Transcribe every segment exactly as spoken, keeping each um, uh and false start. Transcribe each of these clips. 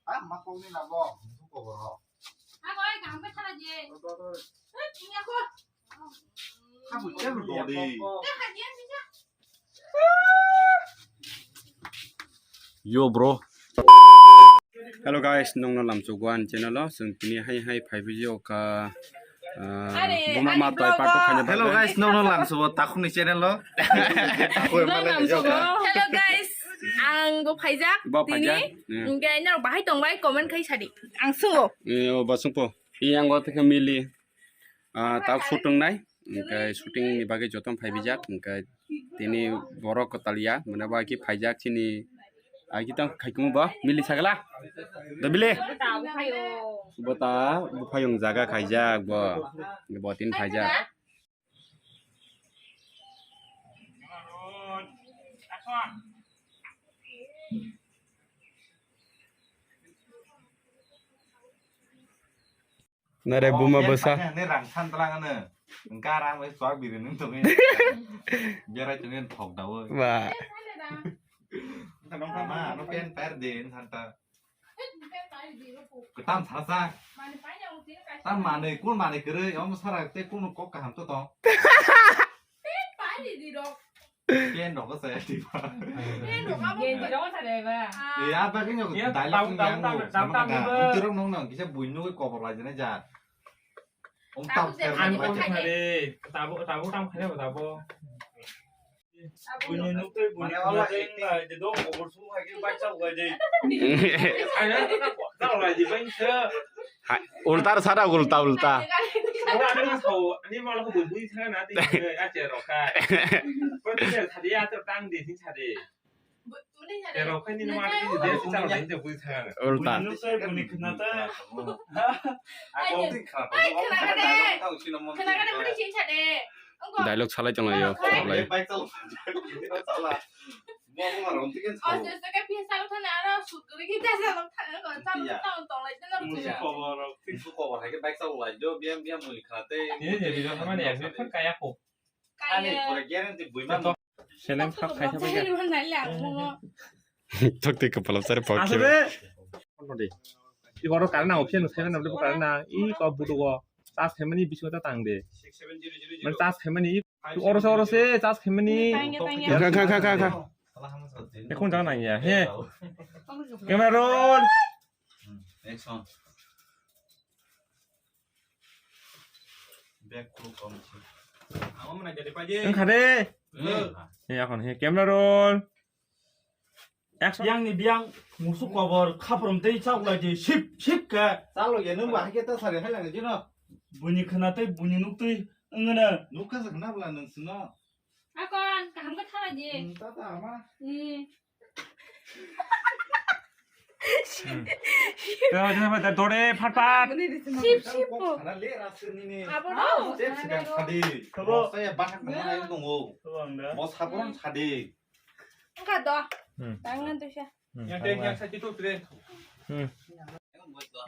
Ah, ma kok ni na bo, bu ko boro. Ako ai kaham khe thana je. Hei, ini ako. Habu cel dodi. Yo, bro. Hello guys, nongno lamsukgo ani channel o. Chwng tini hai hai phai video kha, ah, are, buma ani ma vlog twi part o. Hello guys, nongno lamsugo Takhukni channel o. Hello guys, ang bo phaijak. Bo tini phaijak. Hmm. Hingke norok bahai tongbai comment khai sadi. Ang sungo. Eh, o ba sungpo. Yang go theke mili. Ah, tak shooting nai, hingke shooting ni bagwi joto phai bijak, hingke tini borok kwtal ya, mane bo aki phaijak chini, aki tang khai kumu bo, mili sagala, do bili? Bo ta, bo phayung jaga khaijak bo, bo tin phaijak. Nare buma bwsa. Ne rang san tlang ano. Engka rang bai swak biri nung tongwi. Berai tongwi thok dawi. Ba. Ama ano pen pair din santa. Ketam sasa. Tam manui kun manui kere om sara te kun kok kaham to tong. Pen rok saya tiba. Pen rok abo. Genji rok saya ba. Ya apa kini aku dialog yang mau sama kada. Terus nong nong kita bunyi nunggu cover aja nih jat. Om tam. Ani kok thare, tabo, tabo tam khare ba tabo. Buini nukte buini khna teng la je dong obor sung hai ke bai chau ga je. Ai na na na la je bai se. Ulta sara ulta ulta. Ora ni sao ni ma lo bui bui sa na ti a che ro kai. Ko ti sa dia to tang di ti sa de. Ulta. Dialogue salai tonglaio. Seleng sak khai sabai ya. Thok twi kwpalo sari pok khe. Iko oro current nang option sai mani abo current nang iko budugo charge khaimani bisingo ta tang de. Man charge khaimani oro se oro se charge khaimani. Kha kha kha kha kha. Ekhon jang nang ya he. Camera roll. Action. Bag crew kom si. Ang mana jadi paje. Ang khade. Hmm. He akhon he camera roll. Action. Yang ni biang musuk kobor khaprom tei chak lai je sip sip ka. Chalo ya nung ba hai ke ta sari hai lang jino. Buni khna tei buni nuk tei ngana. Nuk ka khna bla nung sino. Akon kaham ka thala je. Hmm, ta ta ama. Hmm. Dore phat phat. Sip sip po. Abo do. Sep sep sadi. Bo saya bahak mana itu nunggu. Bo saburan sadi. Engka do. Hmm. Tangan tu siya. Hmm. Yang teh yang sadi tu tre. Hmm.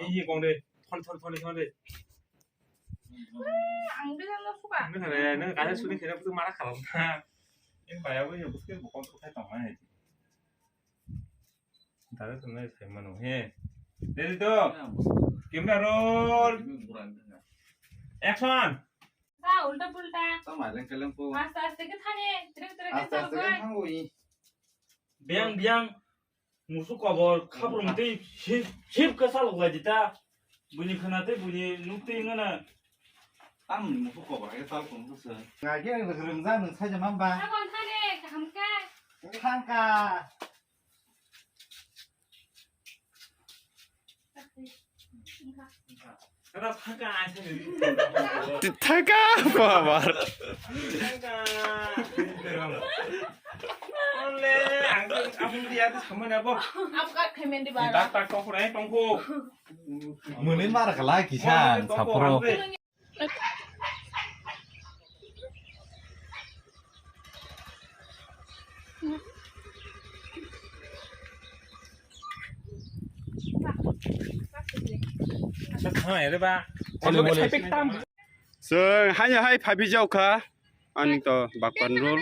Ini kong de. Thon thon thon thon de. Ang bilang no suka. Ini kan ya, ini kaya sudah kena betul marah kalau. Ini bayar gue ya betul bukan tuh kayak teman ya. Dada tunai sai mano he. Ready to? Camera roll. Action. Sa ulta pulta. Tama leng keleng po. Aste aste ke thane, trek trek ke. Aste aste ke thangoi. Biang biang. Musu kobor khaprum tei sip sip ke salok lai dita. Buni khana tei buni nuk tei ngana. Tam musu kobor ke salok tong se. Ngai ke rengja nung sai jama ba. Abon thane kaham ka. Thangka. Thaka babar. Muni mar kala kisa sapro. Chwng haino hai phabi jaukha ani to bakpan rul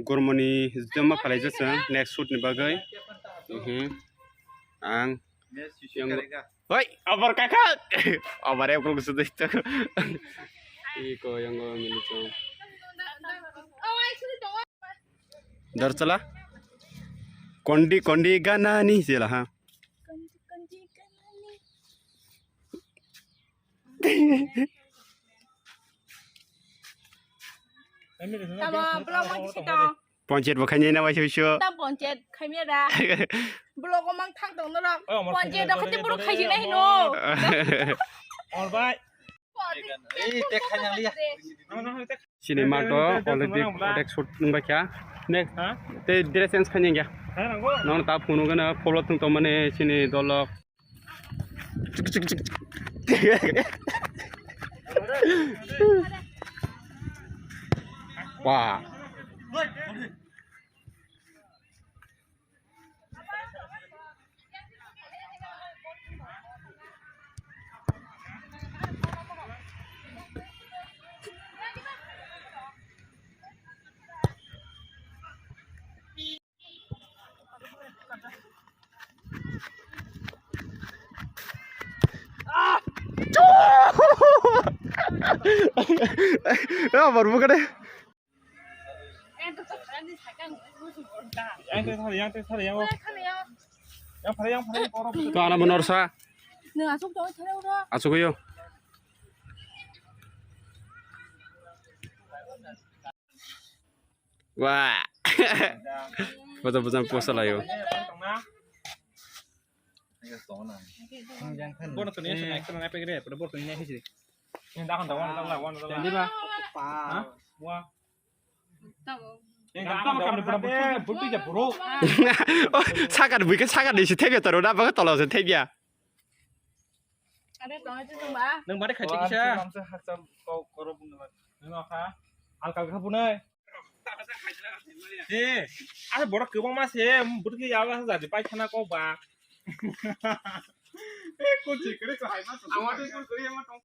gormoni joma phalai jaswng next shoot ni bagwi. Mhm. Ang Yang Hoi, obar kakak. Obar ya, aku sudah itu. Iko yang gua milik. Dar chala. Kondi, kondi gana ni sila ha. Tamo, belum mau di situ. Ponchayat bo khainai na waisa waisa. Ta ponchayat khaimya da. Blogo mang thang tong norok. Ponchayat da khati borok khaisi nai hino. All right. Ei, tek khainang liya. Sini mato already onek shoot nung baikha. Ne. Te dress change khainang ya. Non ta phunu gana follow thung to mane sini dolok. Wah. Ya, baru buka deh. Yang teh thar, yang teh thar, yang. Yang teh thar, yang teh thar, yang. Yang phara, yang phara, yang phara. To ana monorsa. Nung asuk to thar ura. Asuk yo. Wah. Bujang bujang posa layo. Bono to niya sana ekta na pegre, pada bono to niya hisi. Yang dakan dawan dawan dawan. Jadi ba. Hah? Wah. Yang dakan dawan dawan. Betul ya bro. Oh, sakat bukan sakat di sini ya taruh apa kalau saya ya. Ada tong itu tuh mbak. Nang bade khaji kisa. Nang kha. Alkal kha bunai. Eh, ada borok kebang mas he, butuh ke ya Allah jadi pai khana kau ba. Eh, kunci kiri tuh hai mas. Awak itu kiri yang tong